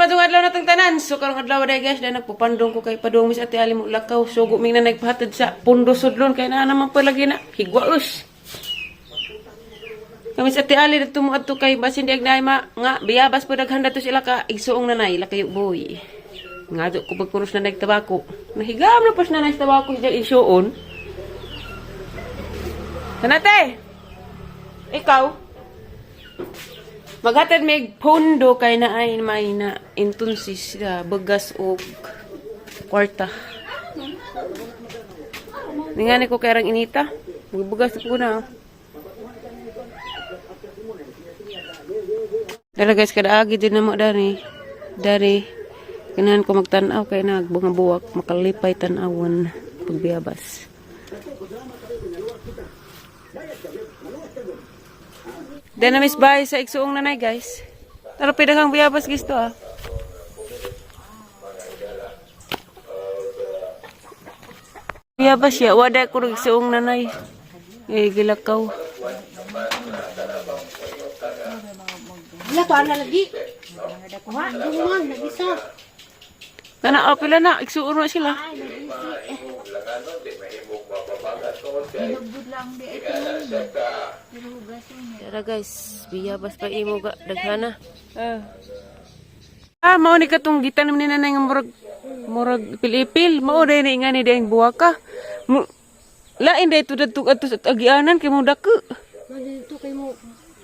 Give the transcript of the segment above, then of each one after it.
Maayong adlaw natong tanan. So karong adlaw day guys, dahil nagpupandong ko kay padung mis Ate Ali mo lakaw. Sugo mi na nagpahatid sa pundo sudlon kay naa naman pa lagi na higwaos. Kami sa Ate Ali dito mo adto kay basin di agnaay ma nga biyabas po daghan dato sila ka igsuong nanay lakayo boy. Nga do ko pagkuros na nagtabako. Nahigam na pas nanay sa tabako siya igsuon. Tanate. Ikaw. Maghatid may pondo kay na ay may na intunsis bagas og kwarta. Ningani ko kay rang inita. Magbugas ko na. Dala guys, kada agi din na mo dari. Dari. Kinahan ko magtanaw kay nagbunga buwak makalipay tan-awon pagbiyabas. Then na miss bye sa igsuong nanay guys. Tara pidaghang biyabas guys to ah. Biyabas siya, wala ko rin igsuong nanay. Eh, gilakaw. Wala to ana lagi. Wa, duman nagisa. Kana, oh, pila na, igsuon na sila. Ay, nagisi. Hinugod lang di ay tingin. Pero hugasin niya. Tara guys, biyabas pa imo ga daghana. Ah. Ah, mao ni katong gitanom ni nanay nga murag murag ipil-ipil. Mao day ni nga ni dayang buwaka. Mo lain day to dadto adto sa agianan kay mo dako. Man dito kay mo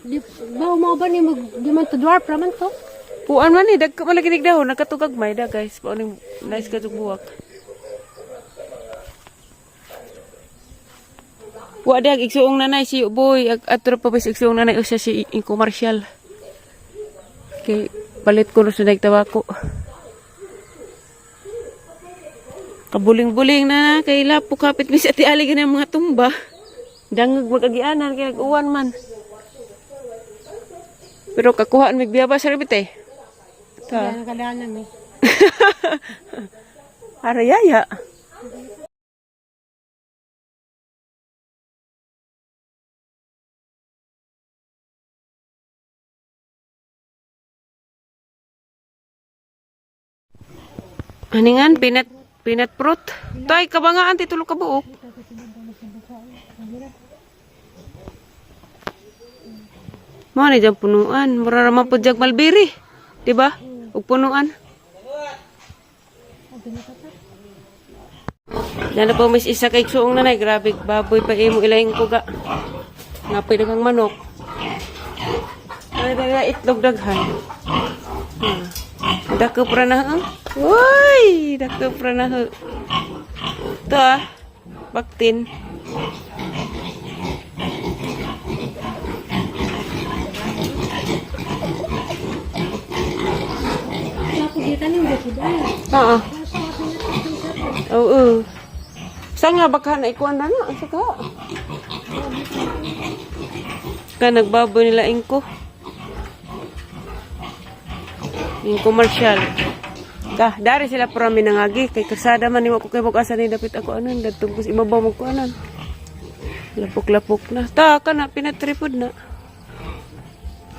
di ba mo ba ni mag di man to dwarf raman to? Puan man ni dagko man lagi dahon nakatugag may da guys. Mao ning nice katong buwak. Wa dag igsuong nanay si boy ag atro pa bis igsuong nanay usa si in commercial. Kay palit ko no sa nagtabako. Kabuling-buling na kay lapo kapit mi sa Ate Ali ganang mga tumba. Dangag magagianan kay nag-uwan man. Pero kakuhaan mig biyaba sa rebite. Ta. Kaya nakadaanan mi. Arayaya. Aningan, peanut, peanut fruit. Tay, kabangaan, ti tulo ka buok. Mao ni diyang punuan. Mura raman po diyang malbiri. Diba? Ug punuan. Yan na po mis isa kay suong nanay. Grabe, baboy pa imo ilaing ko ga. Ngapoy daghang manok. Ay, dala itlog daghan. Dako pra na ha. Uy, dako pra na ha. Ito ah, baktin. Lapo kita ni udah sudah. Oo. Oo. Sa nga baka na ikuan na na sa ka. Ka nagbaboy nila ingko. Yung commercial. Ka, dari sila prami nangagi kay kasada man nimo ko kay asa ni dapit ako anon dadtong ko sa ibabaw mo ko anon. Lapok-lapok na. Ta ka na pinatripod na.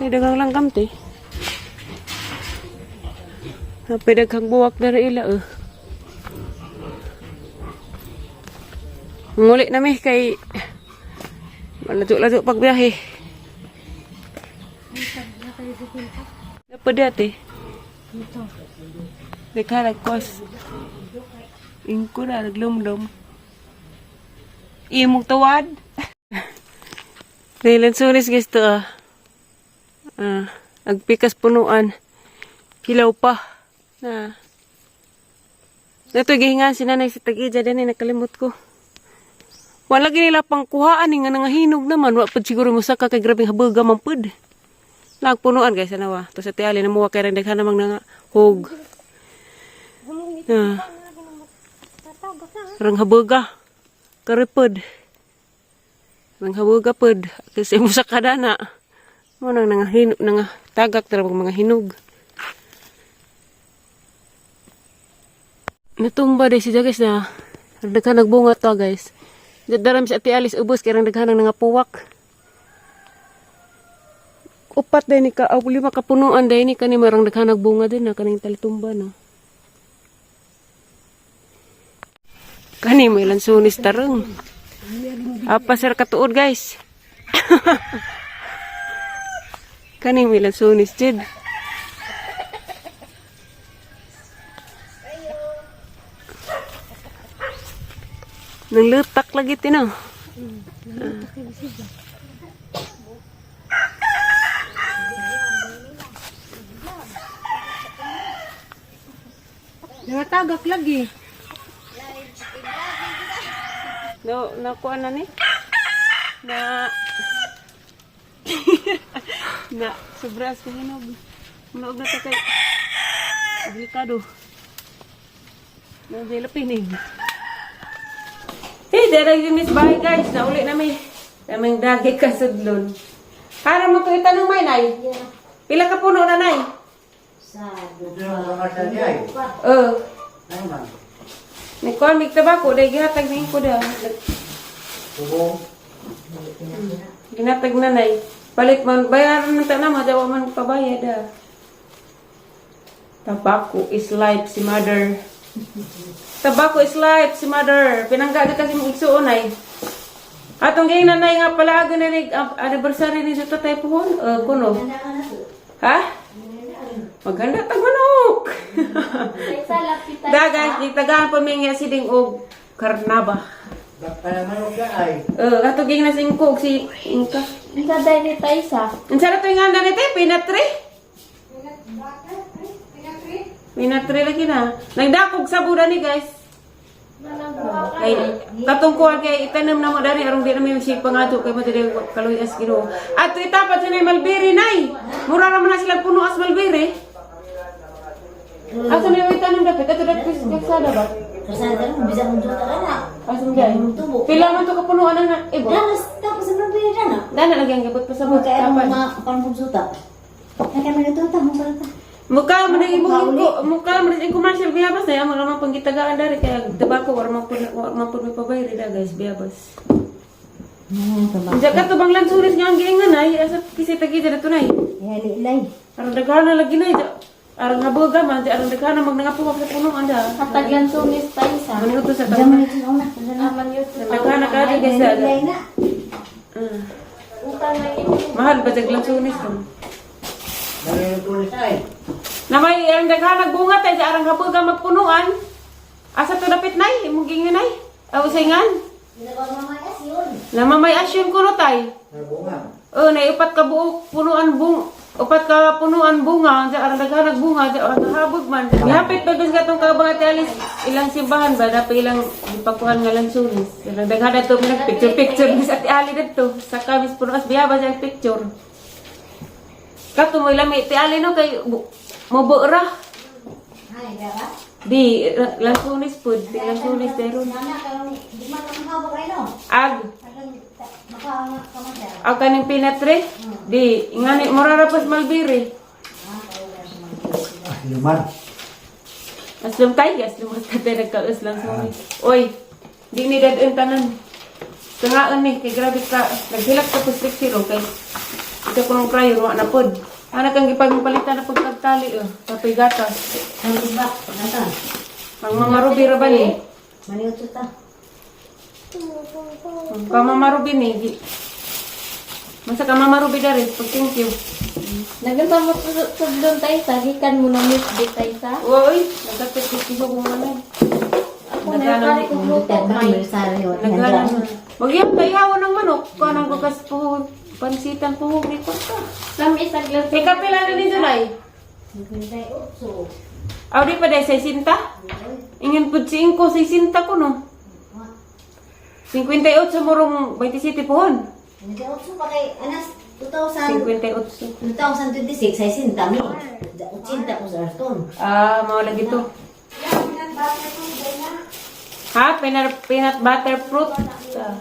Tay daghang lang kamte. Napay daghang buwak dari ila eh. Nguli na mi kay maladyo-ladyo pagbiyahe. Dapat dati. Dito. Nagkarag kos. Ingko na, naglumlum. Imong tawad. Dahil sunis guys to ah. Ah, agpikas punuan. Hilaw pa. Na. Nato gihingan si nanay sa tag-ija din nakalimot ko. Wala gini nila pang kuhaan nga nangahinog naman wa pud siguro mo saka kay grabeng habaga man pud. Lag punuan guys anawa. To sa tiali na muwa kay rang daghan namang nga hog. Ah. Rang habaga. Karipod. Rang habaga pod. Kasi mo sa kadana. Mo nang nangahinog nanga tagak tara mga hinog. Natumba day si guys na. Daghan nagbunga to guys. Daram si Ate Alice ubos kay rang daghan ang nangapuwak. Upat din ni ka, aw, lima ka punuan din ni kani marang daghanag bunga din na kaning talitumba no. Kani may lansunis tarong. Apa sir katuod, guys. Kani may lansunis jud. Nang lutak lagi tino. Nangatagak lagi. No, nakuha na ni. Na na sobra sa hinog. Manaog na ta kay delikado. Na dili pinig. Hey, dere yung miss bahay, guys. Nauli na may kaming dagi kasudlon. Para mo to itanong may nay. Pila ka puno na, nay? Oh. Nikuan mig tabako dai gihatag ning ko da. Ginatag na, nay. Palit man bayaran man ta na mo daw man pabayad ah. Tabako is life si mother. Tabako is life si mother. Pinangga ka kasi mong igsuon ay. Atong ging nanay nga palaagan na ni anniversary ni sa tatay pohon. Kuno. Ha? Maghanda tag manok. Kaysa lapitan. Da guys, gitagaan pa mi nga siding og karnaba. Ato ging na singko og si Inka. Unsa day ni Taysa? Unsa na to nga ni te? Peanut tree? Peanut tree lagi na. Nagdakog sa buda ni, guys. Kay katong kuan kay itanom na mo dani aron di na may sipa nga kay mo dili kaluyas Ginoo. Ato itapat sa nay malbiri nay. Mura ra man na sila puno as malbiri. Asa na yung itanom dapit? Ato dapit sa ba? Kasada mo, bisa mong juta ka na. Asa mo dyan? Tubo. Pila man to kapunuan na ibo? Danas, tapos ang nabili na na. Dana lagi ang gabot pa sa Kaya tapan. ang mga pangpugsuta. Kaya kami natuta, mo pala. Mukha man ang imong mukha man ang commercial biyabas na amo ramang panggitagaan dari kaya tabako war man pud may pabayri da, guys, biyabas. Unsa ka to bang lansunis nga ang giingan ay asa kasi tagi dira tunay. Hali ilay. Aron daghan na lagi nay. Aron haboga man di aron daghan na magnangapo sa puno anda. Hatag lang sunis Taysa. Ano to sa Diyan taon? mo ito sa una. Aman yun. Daghan na ka guys sa. Ilay na. Utang na yun. Mahal ba jag lansunis ko? Na may ang daghan nagbunga tay sa arang haboga magpunuan. Asa to dapit nay imong giingan nay? Aw sayngan. Nabamamayas yun. Namamay asyon ko no tay. Oh, nay upat ka buok punuan bung upat ka punuan bunga, sa arang daghan nagbunga, sa arang habog man. Gihapit pa bis katong kaabang Ate Alice ilang simbahan ba dapat ilang gipakuan nga lansunis. Ilang daghan ato nag picture picture bis Ate Ali didto sa kamis punuas biyaba sa picture. Kato mo lami Ate Ali no kay mo ra. Ay, diba? Di lansunis pud, di lansunis deron. Nana, karon di man ang habog ay no. Ag Maka Ang kaning peanut tree? Di, ingani mura ra pas malbiri. Lumar. Aslum tay, aslum mas tatay nagkaus lang sa mga. Oy, di ni dad tanan. Tungaan ni, kay grabe ka. Naghilak ka po zero kay ito ko nung krayo, wa na pod. Anak ang gipagpalitan na pagkagtali, oh. Kapoy gatas. Ang iba, nata. Ang mga rubi ra ba ni? Maniutso ta. Ang pamamarubi ni. Masa ka mamarubi dari, pag thank you. Nagunta mo sudlon Taysa. Gikan mo na miss di Taysa. Oy, nagkapit ko kung ano. Ako na pare kong luto. May Naghalan. Magyap kayaw ng manok. Kanang bukas po pansitan po ni ko. Lami isag lang. Kay kapila na ni Dunay. Aw di pa day 60. Ingin pud 5 60 ko no. 58 morong 27 pohon. Nag-utso pa kay anas 2000 58. 2026 ay sintami. 80 ko sa Arton. Ah, mao lagi to. Ha, peanut, peanut butter fruit. Ah.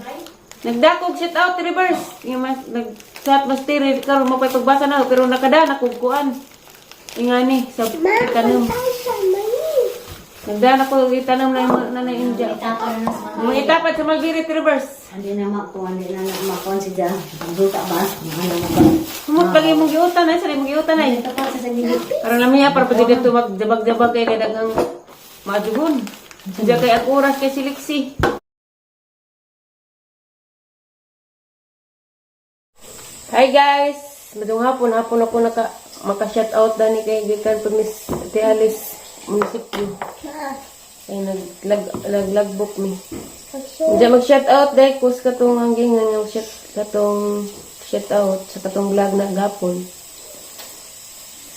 Nagdakog shout out reverse. Yung mas nag chat mas tiri karon mo pay pagbasa na pero nakadana kog kuan. Ingani sa tanom. Nagdaan ako itanong na yung nanay India. Itapon na sa Mga itapat sa Malvirit Reverse. Hindi na makuha, hindi na makuha si Jan. Ang duta ba? Mga ano mo ba? Humot lagi mong giutan ay, sa mong giutan ay. Itapon sa sagili. Karon lang niya para pwede dito magjabag-jabag kay kay daghang majugon. Diya kay ang oras kay siliksi. Hi guys! Madung hapon, hapon ako naka maka-shout out dani kay gikan pa Miss Ate Alice munisipyo. Ay naglag laglagbok mi. Diya mag-shout out dahil kus katong hanggang nga shout katong shout out sa katong vlog na gapon.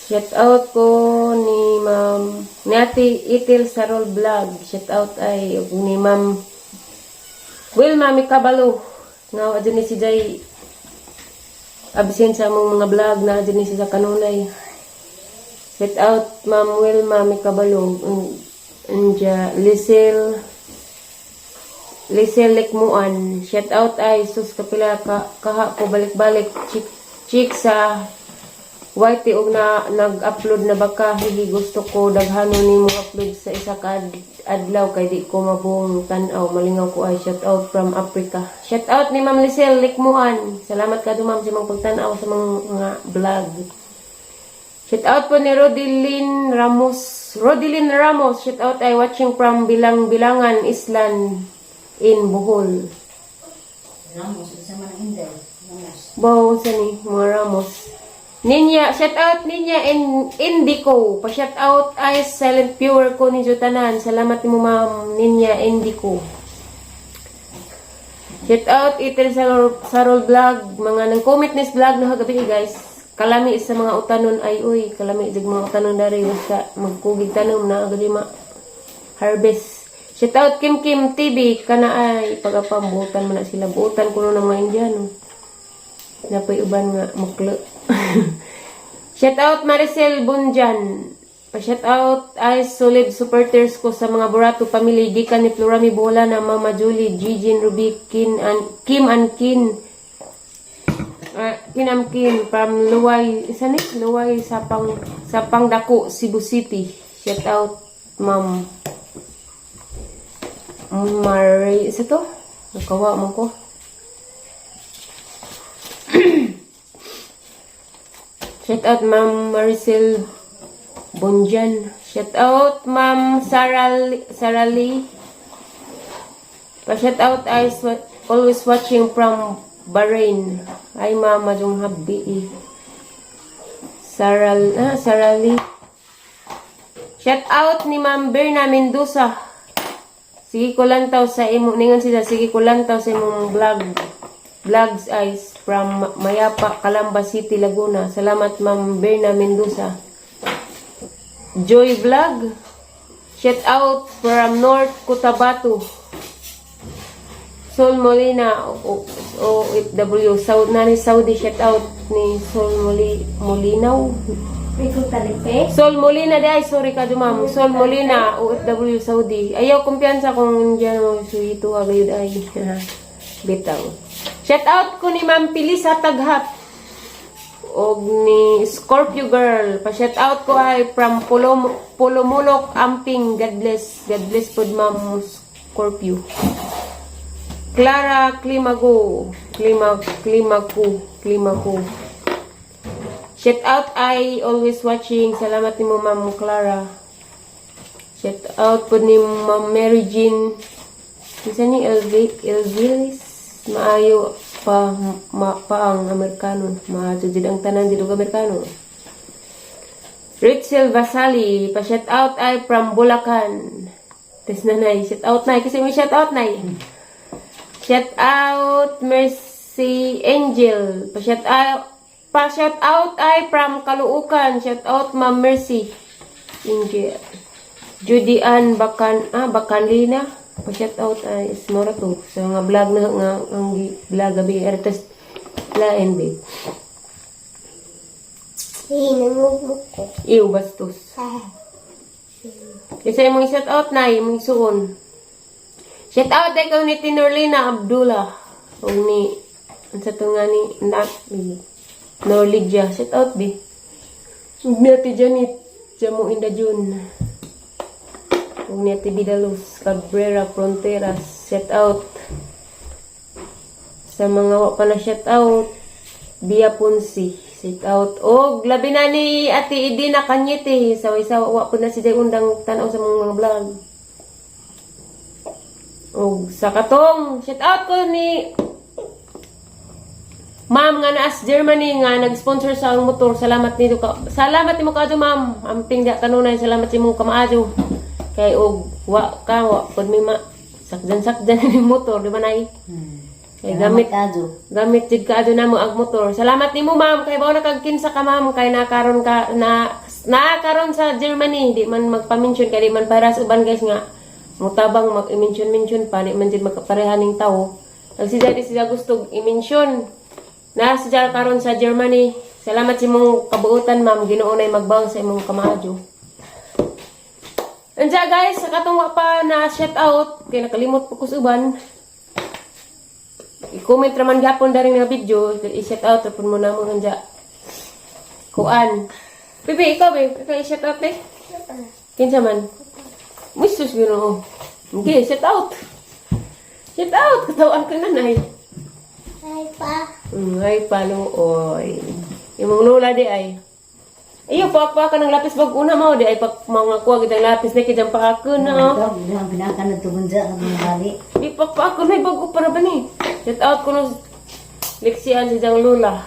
Shout out ko ni Ma'am ni Ate Itil Sarol Vlog. Shout out ay ug ni Ma'am Wilma Mikabalo. Nga adyo ni si Jay absent sa among mga vlog na adyo ni siya sa kanunay. Shout out Ma'am Wilma Mikabalo. Anja Lisel Lisel Lekmuan. Shout out ay sus kapila ka, kaha ko balik-balik chick chick sa Whitey og na nag-upload na baka hihi gusto ko daghano nimo upload sa isa ka adlaw kay di ko mabuong tan-aw malingaw ko ay shout out from Africa. Shout out ni Ma'am Lisel Likmuan. Salamat ka ma'am sa imong pagtan-aw sa mga vlog. Shout out po ni Rodeline Ramos. Rodeline Ramos, shout out ay watching from Bilang Bilangan Island in Bohol. Ramos, isa man ang Inday. Ramos. Bow sa ni mga Ramos. Ninya, shout out Ninya in Indico. Pa shout out ay silent viewer ko ni Jotanan. Salamat nimo ma'am Ninya Indico. Shout out Itel Sarol, Sarol Vlog, mga nang comment nis vlog na gabi guys. Kalami sa mga utanon ay uy, kalami jud mga utanon dari basta magkugig tanom na agad ma harvest. Shout out Kim Kim TV kana ay pagapambutan mo na sila buutan kuno ng mga Indiano. Napay uban nga muklo. Shout out Maricel Bunjan. Pa-shout out ay solid supporters ko sa mga Burato family gikan ni Florami Bola na Mama Julie, Gigi Ruby, Kin and Kim and Kin. Kinam Kin from Luway, isa ni? Luway Sapang Sapang Dako, Cebu City. Shout out Ma'am Mary, isa to? Nakawa mo ko. Shout out Ma'am Maricel Bonjan. Shout out Ma'am Sarah Sarah Lee. Pa-shout out ay always watching from Bahrain. Ay mama jung habbi eh. Sarah Sarah Lee. Shout out ni Ma'am Berna Mendoza. Sige ko lang taw sa imo ningon sila sige ko lang taw sa imong vlog. Vlogs eyes from Mayapa, Calamba City, Laguna. Salamat Ma'am Berna Mendoza. Joy Vlog. Shout out from North Cotabato. Sol Molina o OFW Saudi nani Saudi shout out ni Sol Molinaw. Ikaw talipe? Sol Molina di ay sorry ka ma'am. Sol Molina OFW Saudi. Ayaw kumpiyansa kung diyan mo suhito gayud ay. Bitaw. Shout out ko ni Ma'am Pilisa Taghap og ni Scorpio Girl. Pa shout out ko ay from Pulo Pulomulok Amping. God bless. God bless pod Ma'am Scorpio. Clara Climago. Clima Climaco. Climaco. Shout out ay always watching. Salamat nimo Ma'am Clara. Shout out po ni Ma'am Mary Jean. Kinsa ni LV Elvilis maayo pa ma, pa ang Amerikano. Maayo jud ang tanan jud og Amerikano. Rachel Vasali, pa shout out ay from Bulacan. Tes nanay, shout out nay kasi may shout out nay. Shout out Mercy Angel. Pa shout out pa shout out ay from Caloocan. Shout out Ma'am Mercy Angel. Judy Ann Bakan Bakanlina. Pa shout out ay ismora to sa mga vlog na nga ang vlog gabi artist lain babe. Hinangugmok ko. Iw bastos. Kasi imong shout out na imong suon. Shout out ay kau ni Tinorlina Abdullah. Og ni unsa to nga ni na Norlidia. Shout out bi. Ug ni Ate Janet Jamo Inda Jun. Ug ni Ate Vidaluz Cabrera Fronteras, shout out. Sa mga wa pa na shout out, Bia Ponsi, shout out. Og labi na ni Ate Idina Kanyete, saway-sawa wa po na si Jay Undang tan-aw sa mga vlog. Og sa katong shout out ko ni Ma'am nga naas Germany nga nag-sponsor sa ang motor. Salamat nito ka. Salamat nimo kaadyo, ma'am. Amping di kanunay, salamat sa imong kamaadyo. Kay og wa ka, wa pud mi ma sakdan-sakdan ni motor, di ba, nay? Kay gamit Salamat kadyo. Gamit jud kaadyo namo ang motor. Salamat nimo, ma'am, kay bao na kag kinsa ka, ma'am, kay nakaron ka na nakaron sa Germany. Di man magpa-mention kay di man para sa uban, guys, nga mutabang mag i-mention-mention pa, di man jud magkapareha ning tawo. Ag si Daddy sila gusto i-mention. Na siya karon sa Germany. Salamat sa imong kabuutan, ma'am. Ginoo nay magbawang sa imong kamaadyo. Anja guys, sa katong wa pa na shout out kay nakalimot po ko sa uban. I-comment raman gapon dari nga video, i-shout out ra pud mo namo anja. Kuan. Bibi, ikaw be, ikaw i-shout out be. Kinsa man? Misus, Ginoo. Okay, shout out. Shout out, katawan ka nanay. Ay pa. Ay, paluoy. Imong lola di ay. Iyo, pa ka ng lapis bag una mo di ay pag mga kuha gid ang lapis na kidang paakon na. Oh. Ito, bilang binaka na tumunja sa mga bali. Di pa pa ako na bago para ba ni? Shout out ko no Lexian si Jang Lola.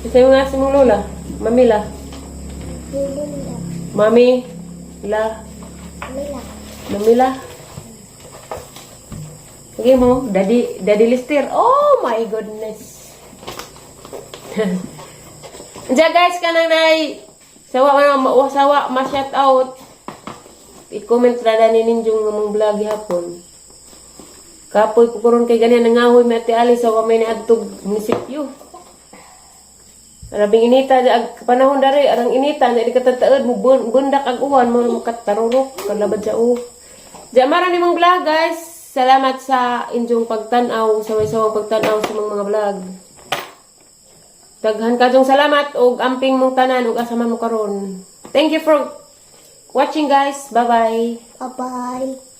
Isa yung nga si mong lola. Mamila. Mila. Mami. La. Mila. Mamila. Sige mo, Daddy, Daddy Lister. Oh my goodness. Diyan guys, kanang nay sawa man sawa ma shout out. I-comment ra ni ninyong among vlog gihapon. Kapoy ko karon kay ganyan nangahoy mi Ate Ali sa wa may niadtog munisipyo. Arabing inita ag panahon dari arang inita na di katataod mo bundak ag uwan mo katarurok kalabad sa u. Diya mara ni mong vlog, guys. Salamat sa inyong pagtan-aw, saway-sawang pagtan-aw sa mga vlog. Daghan kajong salamat og amping mong tanan ug asa man mo karon. Thank you for watching, guys. Bye-bye. Bye-bye.